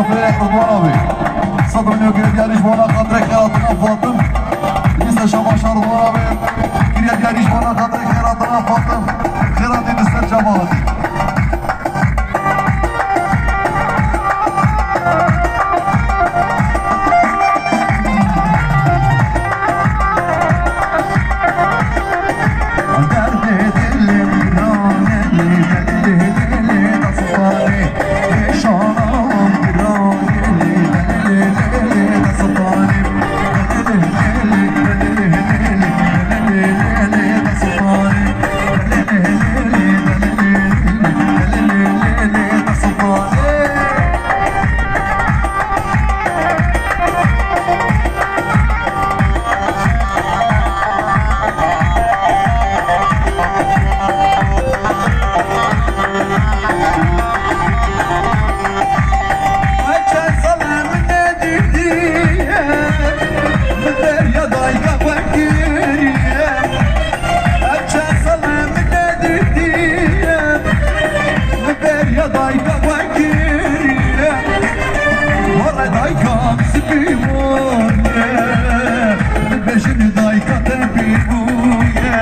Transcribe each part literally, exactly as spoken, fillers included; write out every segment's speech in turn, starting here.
Ridwan abi. Sed milyon kiriye diyarî ji bona xatirê xêratina Fatim. Lîste Şamaşa Ridwan abi. Kiriye diyarî ji bona xatirê xêratina Fatim. Xêratê di ser cemaetê. Dibêjin dayka te pîr bûye,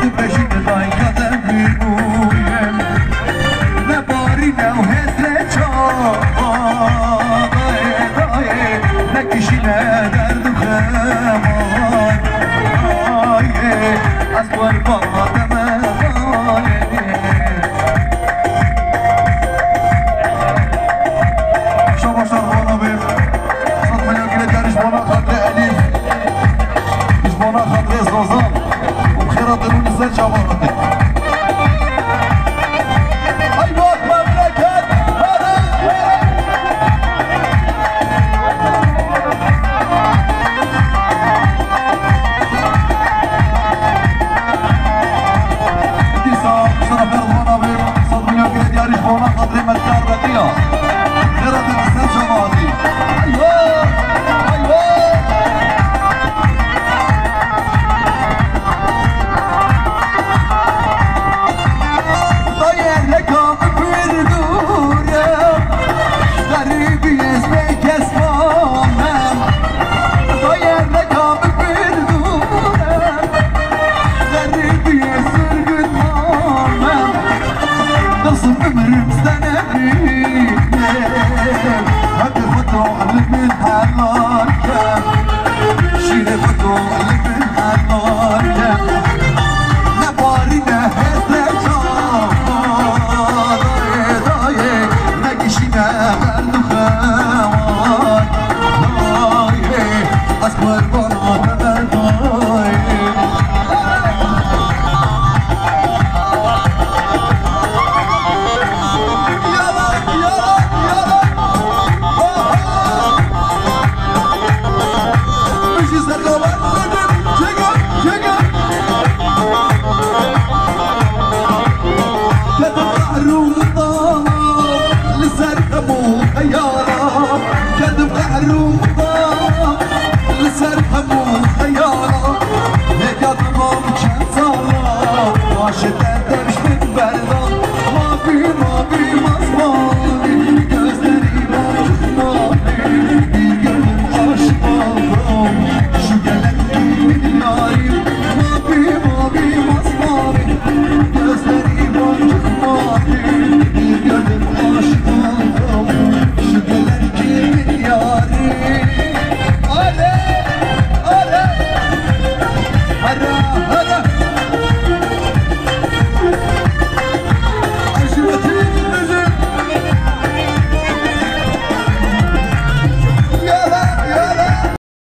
dibêjin dayka te pîr bûye. Ne barîne û hêzê çawa, dayê, dayê, nekişîne derd û xeman. Dayê, ez qurbana te me dayê. Şabaşlar bana be. Sed milyon kiriye diyarî ji bona xatirê Elîf. Ji bona xatirê Zozan. Û xêra derûnî ser çava xatir. Ay bak memleket. Dîsa, sana Ridwan abi, sed milyon kiriye diyarî ji bona xatirê me dikar betiya. Xêra te ser cemaatî. Aywa! Aywa! Dayê leka min pir dûr e, xerîbî ez bê kes mame. Dayê leka min pir dûr e, xerîbî ez sirgin mame. Nasıl ömrüm sene bîne, hadi foto li min helal ke. Şîrê foto li min helal ke. Ne barîne hêz